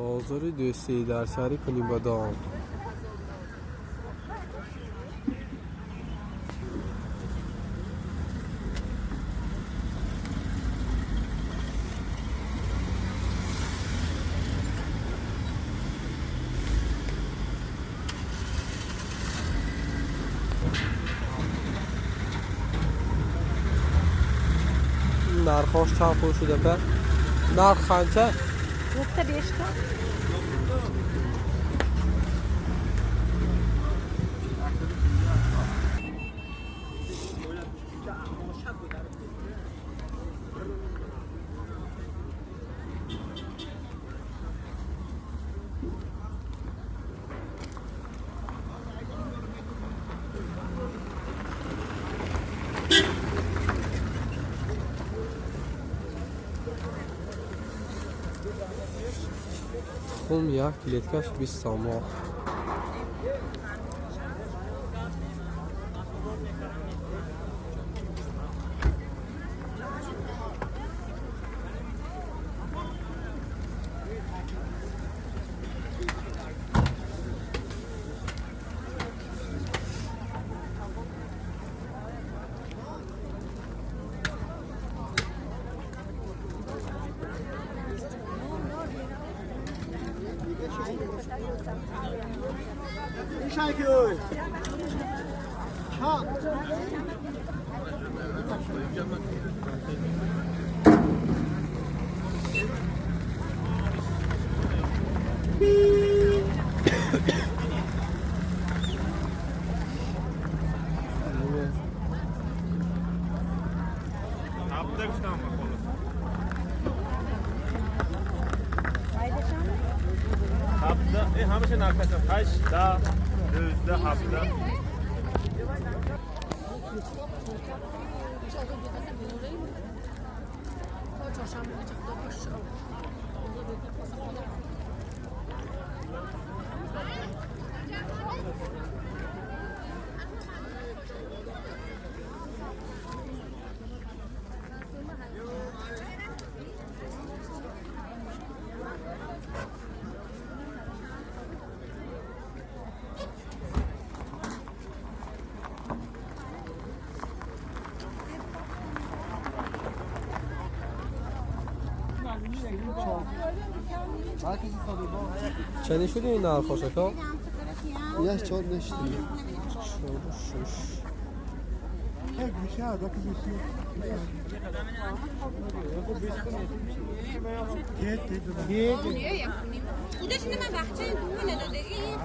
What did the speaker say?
Бозори Дӯстӣ дар шаҳри Кунибодом. Нархош чанд пул шуд, ака? Нарх қанча? 0,5 та. Тухм як клеткаш 20 сомон. 17 گفتم بخوره. 17 ای همش ناکسم 8 10 19 17. Чанде шуди ин нархош, ака? Як чор нешти. Чору шиш. خودش اینه من بخچه این دومه نداده این.